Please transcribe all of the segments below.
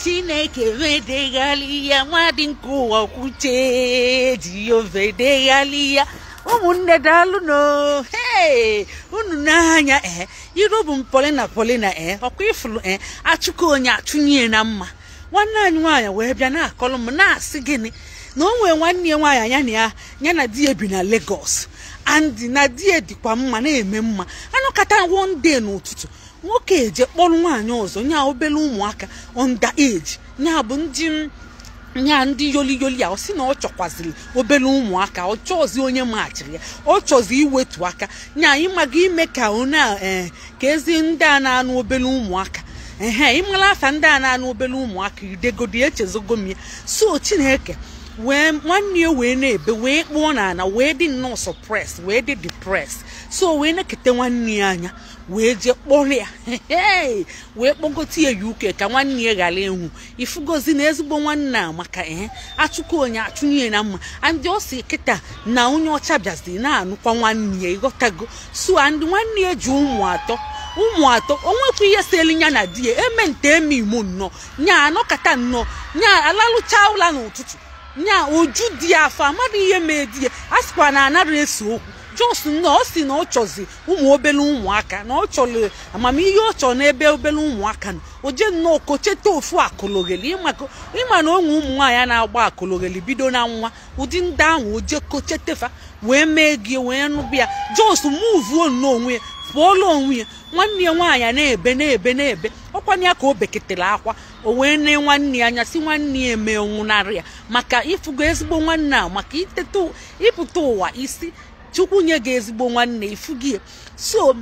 Chineke medeghalị ya, mmadụ nke ụwa kwuche, Jehova edeghalị ya. Ụmụnne, daalụ no. Hey, unu n'anya, ee, iru bụ Polina Polina, ee, ọkwa ifulu, ee, achụkọ onye achụnye na mma. Nwanne anyị nwaanyị wee bịa na-akọlụ m, na-asị gịnị na o nwee nwanne ya nwaanyị, ya na ya, ya na di ya bi na Lagos, and na di ya dịkwa mma, na-eme mma. Anọkata one day n'ụtụtụ, nwoke eje kpọrọ nwaanyị ọzọ, nya obere ụmụaka, under age, nya bụ ndị nya ndị yoli yoli a. Ọ sị na ọ chọkwaziri obere ụmụaka, ọ chọzi onye machiri ya, ọ chọzi iwetu aka nya ịmaga ime ka ọ na ee, ka ezi ndị a na-anụ obere ụmụaka. Ehe, ịmara afa ndị a na-anụ obere ụmụaka, idegodi echezogo m ya. So Chineke wee nwanne ya wee na-ebe, wee kpụọ n'ala, wee dị nnọọ suppress, wee dị depressed. So wee na-ekete nwanne ya anya, wee jee kpọrọ ya, wee kpọgote ya UK ka nwanne ya ghara ịnwụ. Ifugozi na ezigbo nwanne a maka ee, achụkọ onye achụnye na mma. And ọ si kịta na onye ọcha bịaziri na-anụkwa nwanne ya, ịghọtago? So and nwanne ya ji ụmụ atọ, ụmụ atọ. O nwekwa ihe seli ya na di ya eme nte eme imo nnọọ, nya anọkata nnọọ, nya alalụcha ụla n'ụtụtụ, nya oju di ya afọ, amadị ihe mee di ya. A sịkwa na anara ese okwu, just nnọọ ọ sị na ọ chọzi ụmụ obere ụmụaka, na ọ chọrọ amamihe, ọ chọrọ n'ebe obere ụmụaka nọ. O je nnọọ kocheta ofu akụlogheli, ịma na onwe ụmụ nwaanyị na-agba akụlogheli bido na nwa, ụdị ndị ahụ. O je kochetefa wee mee gị wee nụbịa, just muvuo nnọọ onwe ya, pụọla onwe ya. Nwanne ya nwaanyị na-ebe, na-ebe, na-ebe ọkwana ya ka o beketere akwa. O wee nee nwanne ya anya, si nwanne ya eme nwụnarị ya, maka ịfụgo ezigbo nwanne a, maka iteta ịpụta ụwa isi Chukwu nye gị ezigbo nwanne, ifugi. So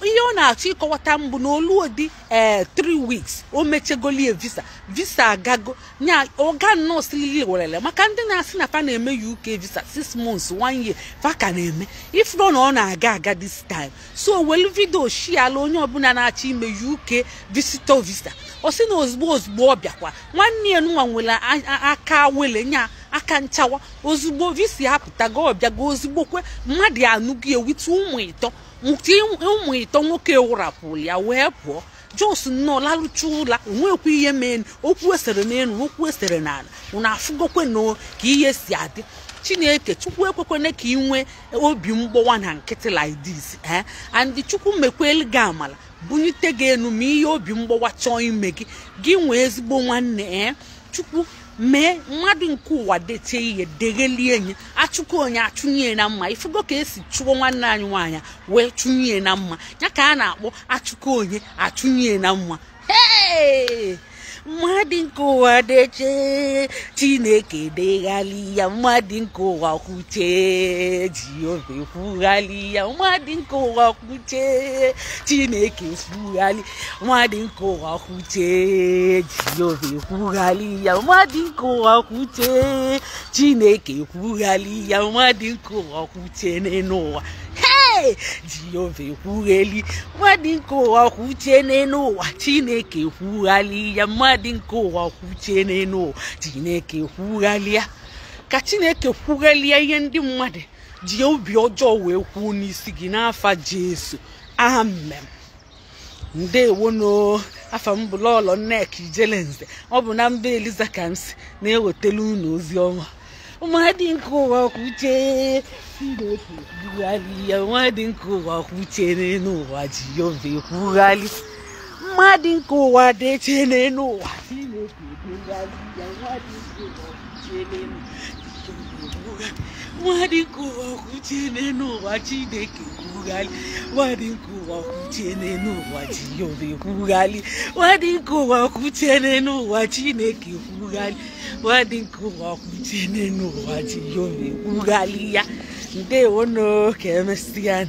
ihe ọ na-achọ ịkọwata mbụ na oluodi, ee, 3 weeks o mechegolie visa, visa agago nya ọga nnọọ silili werele. Maka ndị na-asị na fa na-eme UK visa 6 months, 1 year, fa ka na-eme ifuru na ọ na-aga aga this time. So welu video shiala onye ọbụla na-achọ ime UK visitor visa. Ọ sị na ozugbo ozugbo ọ bịakwa, nwanne ya nwa nwere aka wele nya aka nchawa. Ozugbo visa ya pụtago, ọ bịago ozugbo kwe mmadụ anụgo ewite ụmụ ịtọ, ụmụ ịtọ. Nwoke wụrapụrụ ya wee pụọ, just nnọọ lalụcha ụla, onwekwa ihe mee. Okwu esere n'elu, okwu esere n'ala, unu afụgokwe na ka ihe si adị. Chineke Chukwu ekwekwana ka ị nwee obi mgbawa na nkịtị like this, eh, and Chukwu mekwelu gị amala, bunyite gị enu, ma ihe obi mgbawa chọọ ime gị, gị nwee ezigbo nwanne. Eh, Chukwu mee mmadụ nke ụwa detie ihe deghelie nye, achụkọ onye achụnye na mma. Ifugo ka esi chụọ nwanne anyị nwaanyị wee chụnye na mma, ya ka a na-akpọ achụkọ onye achụnye na mma. Hey! Mmadụ nke ụwa deche, Chineke deghalị ya. Mmadụ nke ụwa kwuche, Jehova kwughalị ya. Mmadụ nke ụwa kwuche, Chineke kwughalị. Mmadụ nke ụwa kwuche, Jehova kwughalị ya. Mmadụ nke ụwa kwuche, Chineke kwughalị ya. Mmadụ nke ụwa kwuche n'elu ụwa. Hey! Jehova ekwugheli. Mmadụ nke ụwa kwuche n'elu ụwa, Chineke kwughalị ya. Mmadụ nke ụwa kwuche n'elu ụwa, Chineke kwughalị ya. Ka Chineke kwughalie ihe ndị mmadụ ji obi ọjọọ wee kwuo n'isi gị, n'afa Jesu, amen. Ndewono. Afa m bụ Lọlọ Nneka Ijelenze. Ọ bụ na mba Eliza ka m si na-ewetara unu ozi ọma. Mmadụ nke ụwa kwuche, Chineke kwughalị ya. Mmadụ nke ụwa kwuche n'elu ụwa, Jehova ekwughalị. Mmadụ nke ụwa deche n'elu ụwa, Chineke deghalị ya. Mmadụ nke ụwa kwuche n'elu, mmadụ nke ụwa kwuche n'elu ụwa, Chineke kwughalị. Mmadụ nke ụwa kwuche n'elu ụwa, Jehova ekwughalị. Mmadụ nke ụwa kwuche n'elu ụwa, Chineke kwughalị. Mmadụ nke ụwa kwuche n'elu ụwa, Jehova ekwughalị ya. Ndewono, ka emesịa.